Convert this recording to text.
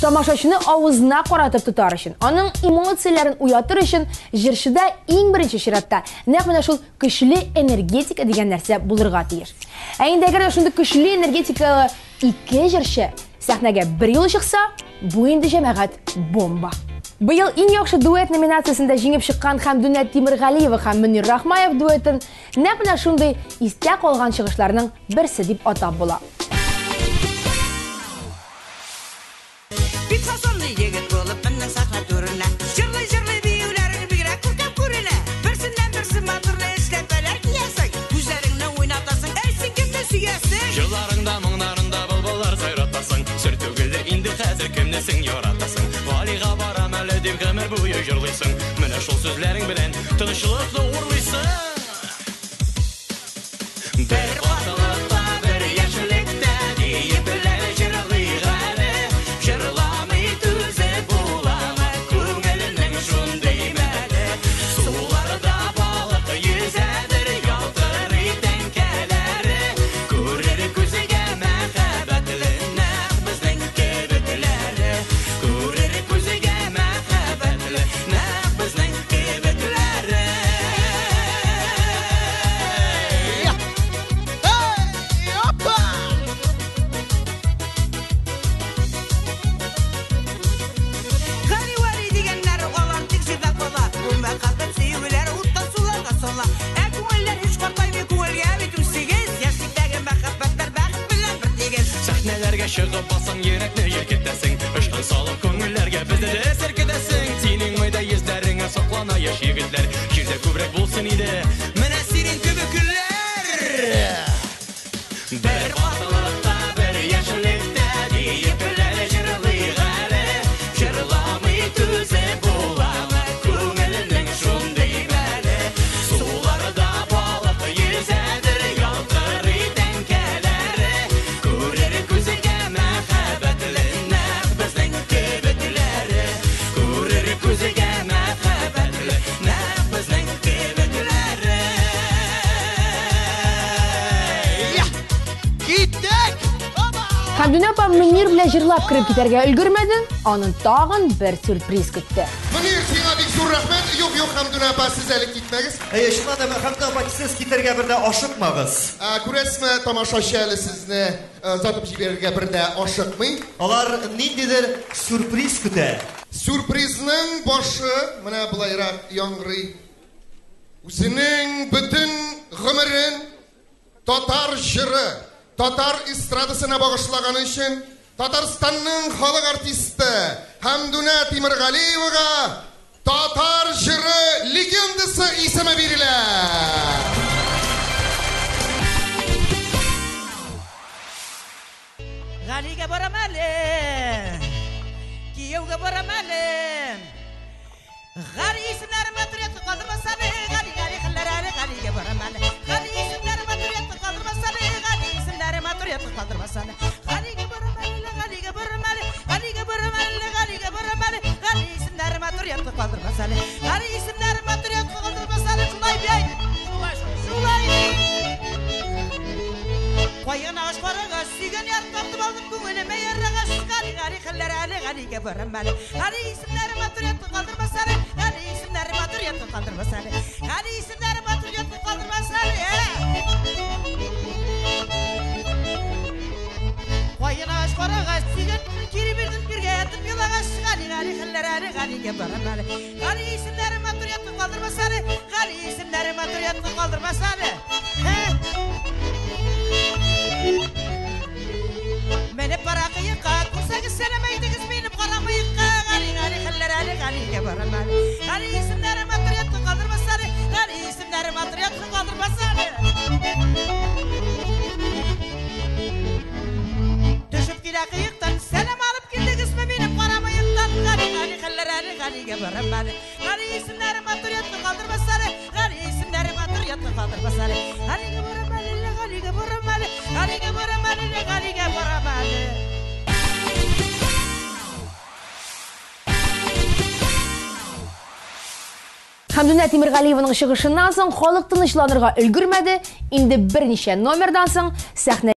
Тамашачыны авызына каратып тотар өчен, аның эмоцияләрен уятыр өчен җырчыда иң беренче чиратта нәкъ менә шул көчле энергетика дигән нәрсә булырга тиеш. Ә инде әгәр дә шундый көчле энергетикалы ике җырчы сәхнәгә берьюлы чыкса, бу инде, җәмәгать, бомба. Быел иң яхшы дуэт номинациясендә җиңеп чыккан Хәмдүнә Тимергалиева һәм Мөнир Рахмаев дуэтын нәкъ менә шундый истә калган чыгышларның берсе дип атап була. Бик фасонлы егет булып меннең сәхнә түренә. Җырлый-җырлый биюләрең бигрәк күркәм күренә. Берсеннән-берсе матурлы эшләпәләр киясең. Күзләреңне уйнатасың, әй син кемне сөясең? Җырларыңда, моңнарында былбыллар сайратасың. Сер түгелдер инде хәзер кемне син яратасың. Галига барам әле дип гомер буе җырлыйсың. Менә шул сүзләрең белән тынычлыкны урлыйсың. Бер картлыкта, бер яшьлектә диеп җырлыйк әле. Җырламый түзеп буламы күңелнең шундый мәле. Суларда балык йөзәдер ялтырый тәңкәләре. Күрер күзгә мәхәббәтле нәкъ безнең кебекләре. Күрер күзгә мәхәббәтле нәкъ безнең кебекләре. Эй, опа! Гали Вәли дигәннәр алар тик җырда кала. Бу мәхәббәт сөюләр уттан суларга сала. Ә күңелләр һич картаймый, күңелгә бит 18. Яшьлектәге мәхәббәтләр бәхет белән бер тигез. Сәхнәләргә чыгып бассаң йөрәкне җилкетәсең. Очкын салып күңелләргә безне дә селкетәсең. Синең майда йөзләреңә соклана яшь егетләр. Җирдә күбрәк булсын иде менә синең кебекләр. Бер картлыкта, бер яшьлектә диеп җырлыйк әле. Җырламый түзеп буламы күңелнең шундый мәле. Суларда балык йөзәдер ялтырый тәңкәләре. Күрер күзгә мәхәббәтле нәкъ безнең кебекләре. Күрер күзгә мәхәббәтле нәкъ безнең кебекләре. Я! Киттек! Опа! Хәмдүнә апа Мөнир белән җырлап кереп китәргә өлгермәде, аны тагын бер сюрприз көтте. Мөнир, сиңа бик зур рәхмәт. Юк, юк, Хәмдүнә апа, сез әле китмәгез. Әйе, чыннан да, Хәмдүнә апа, сез китәргә бер дә ашыкмагыз. Күрәсезме, тамашачы әле сезне озатып җибәрергә бер дә ашыкмый. Алар ниндидер сюрприз көтә. Сюрпризның башы менә болайрак яңгырый. Үзенең бөтен гомерен татар җыры, татар эстрадасына багышлаганы өчен Татарстанның халык артисты Хәмдүнә Тимергалиевага татар җыры легендасы исеме бирелә. Галигә барам әле. Кияүгә барам әле. Гали исемнәре матур ятты калдырмаса әле. Гали, Гали хәлләр әле, Галигә барам әле. Гали исемнәре матур ятты калдырмаса әле. Гали исемнәре матур ятты калдырмаса әле. Галигә барам әле, Галигә барам әле. Галигә барам әле, Галигә барам әле. Гали исемнәре матур ятты калдырмаса әле. Гали исемнәре матур ятты калдырмаса әле. Шулай бит. Шулай, шулай. Кайгын агач карагач, сөйгән яр тартып алдым күңелемә ярагач. Гали, Гали хәлләр әле, Галигә барам әле. Гали исемнәре матур ятты калдырмаса әле. Гали исемнәре матур ятты калдырмаса әле. Гали исемнәре матур ятты калдырмаса әле. Кайгын агач карагач, сөйгән кире бирдем биргә ятып елагач. Гали, Гали хәлләр әле, Галигә барам әле. Гали исемнәре матур ятты калдырмаса әле. Гали исемнәре матур ятты калдырмаса әле. Менеп бара кыекка, күрсәгез сәлам әйтегез минем кара мыекка. Гали, Гали хәлләр әле, Галигә барам әле. Гали исемнәре матур ятты калдырмаса әле. Гали исемнәре матур ятты калдырмаса әле. Төшеп килә кыектан, сәлам алып килдегезме минем кара мыектан? Гали, Гали хәлләр әле, Галигә барам әле. Гали исемнәре матур ятты калдырмаса әле. Гали исемнәре матур ятты калдырмаса әле. Галигә барам әле, Галигә барам әле. Галигә барам әле, Галигә барам әле. Хәмдүнә Тимергалиеваның чыгышыннан соң халык тынычланырга өлгермәде, инде берничә номердан соң сәхнә